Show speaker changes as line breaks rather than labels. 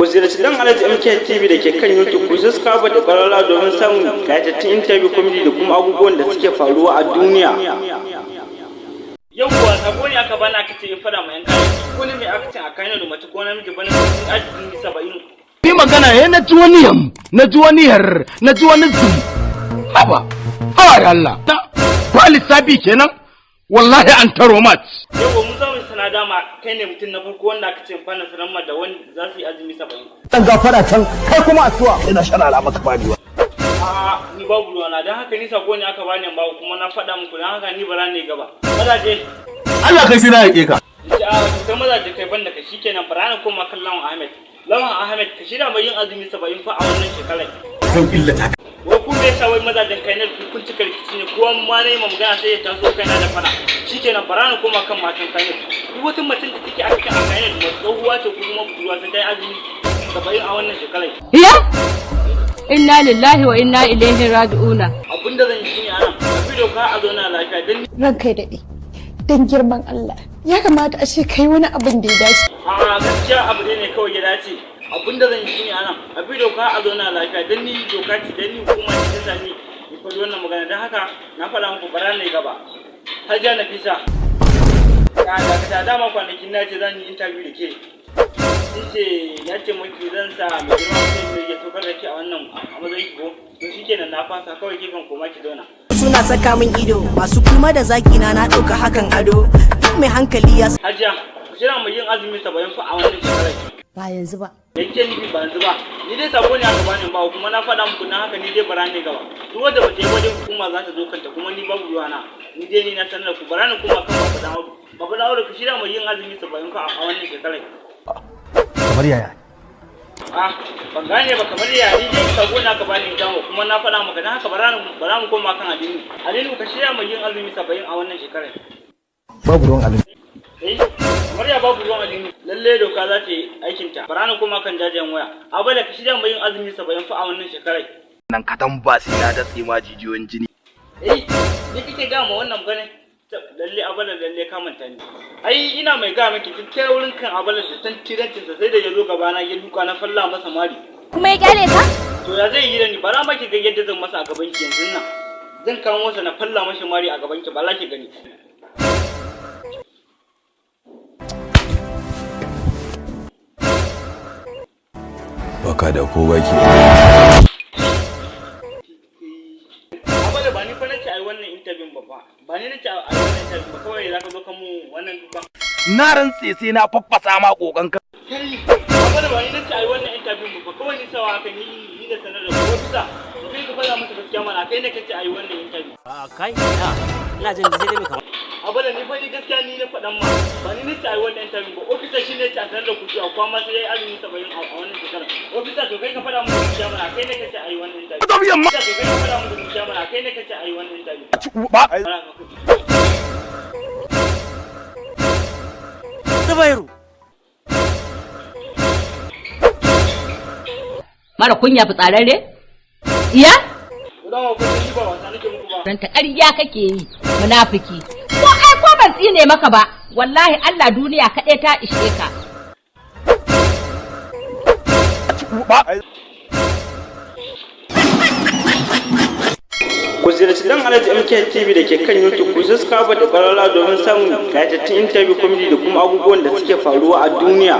Ku ziyarci Dan Alhaji MK TV da ke kan YouTube, ku subscribe da ƙararrawa domin samun ƙayatattun interview, comedy da kuma abubuwan da suke faruwa a duniya.
Yauwa, sabo ne aka bani, aka ce in fada ma yan kayan ko ne mai aka ce a kayan da mace ko namiji bana sun azumi 70.
Ni magana ya na ji wani yam, na ji wani yar, na ji wani zum. Haba, haba da Allah. Ba lissafi kenan? Wallahi an taro mat.
Yauwa, mu za mu sana dama kai ne mutum na farko wanda aka ce in fara sanar ma da wanda za su yi azumi 70.
Dan gafara can, kai kuma asuwa ina sharara maka bani.
A'a, ni babu ruwana. Don haka ni sako ne aka bani ba, kuma na faɗa muku. Don haka ni bara ne gaba mazaje.
Allah kai sai na yake ka.
In ce a kai mazaje, kai banda ka. Shikenan, bara na koma kan Lawan Ahmed. Lawan Ahmed, ka shirya mai yin azumi 70 fa a wannan shekarar.
Zan illata ka.
Wai ku me yasa wai mazajen kai na kun cika rikici ne? Kowa ma na yi ma magana sai ya taso kaina da fada. Shikenan, bara na koma kan matan kai. Duk wata mutum da take a cikin a kai da tsohuwa ce ko kuma budurwa, sai ta yi azumi 70 a wannan shekarar.
Ya? Inna lillahi wa inna ilaihi raji'una.
Abinda zan yi shine anan tafi doka a zauna lafiya don
Ranka ya daɗe, don girman Allah ya kamata a ce kai wani abin da ya dace.
A gaskiya abu ne kawai ya dace. Abinda zan yi shine anan a bi doka a zauna lafiya, don ni doka ce, don ni hukuma ce ta sani in faɗi wannan magana. Don haka na faɗa muku, bara ne gaba. Hajiya Nafisa, ya dakata. Dama kwanakin na ce zan yi interview da ke. In ce ya ce maki zan sa mai girma mutum ya saukar da ke a wannan a matsayin ki ko? To shikenan, na fasa. Kawai ke kan koma ki zauna.
Suna saka min ido masu kulma da zaki na, na ɗauka hakan ado. Duk mai hankali ya
Hajiya, ku shirya mu yin azumi 70 fa a wannan shekarar.
Ba yanzu ba.
Me kike nufi ba yanzu ba? Ni dai sako ne aka bani ba, kuma na faɗa muku. Na haka ni dai bara ne gaba. Duk wanda ba ta yi wajen hukuma za ta zo kanta, kuma ni babu ruwana. Ni dai ni na sanar da ku. Bara ni kuma kan Baba Dan Audu. Baba Dan Audu, ku shirya mu yin azumi 70 fa a wannan shekarar.
Kamar yaya?
Ah, ban gane ba. Kamar yaya? Ni dai sako ne aka bani dawo, kuma na faɗa maka. Dan haka bara mu koma kan Alinu. Alinu, ka shirya mu yin azumi 70 a wannan shekarar.
Babu ruwan Alinu.
Eh, kamar ya babu ruwan Alinu? Lalle doka za ta yi aikin ta. Bara na koma kan jajayen waya. Abala, ka shirya mu yin azumi 70 fa a wannan shekarar.
Nan kadan ba sai na datse ma jijiyoyin jini.
Eh, ni kike ga ma wannan maganin? Lalle Abala, lalle ka manta ni. Ai ina mai ga miki, kin kai wurin kan Abala da tantirancin sa, sai da ya zo gaba na ya duka, na falla masa mari.
Kuma ya kyale ka?
To ya zai yi da ni? Bara ma ki ga yadda zan masa a gaban ki. Yanzu nan zan kawo masa na falla masa mari a gaban ki, ba ki gani.
Baka da ko baki.
Abala, ba ni fa nace ai wannan interview ba fa. Ba ni nace ai wannan interview ba. Kawai zaka zo ka mu wannan duka.
Na rantse sai na faffasa ma kokon ka.
Kai Abala, ba ni nace ai wannan interview ba fa. Kawai ni sawa haka ni ni da sanar da ku. Bisa kai ka faɗa masa gaskiya mana, kai ne kace ai wannan interview.
A kai, ina jin sai dai mai kamar
Abala, ni fa ni gaskiya ni na faɗan ma, ba ni nace ai wannan interview ba. Officer shi ne ce a sanar da ku cewa kwa ma sai yayi azumi 70 a wannan shekarar. Officer, to kai ka faɗa masa gaskiya mana, kai ne kace ai wannan interview.
Tafi yamma.
Officer, to kai ka faɗa masa gaskiya mana, kai ne kace ai wannan interview.
Ba.
Zubairu.
Mara kunya, fitsararre? Iya?
Dama ku ni ba wasa nake muku ba.
Dan ta ƙarya kake yi, munafiki. Ko ai ko ban tsine maka ba, wallahi Allah duniya kaɗai ta ishe ka.
Ba.
Ku ziyarci Dan Alhaji MK TV da ke kan YouTube, ku subscribe da ƙararrawa domin samun ƙayatattun interview, comedy da kuma abubuwan da suke faruwa a duniya.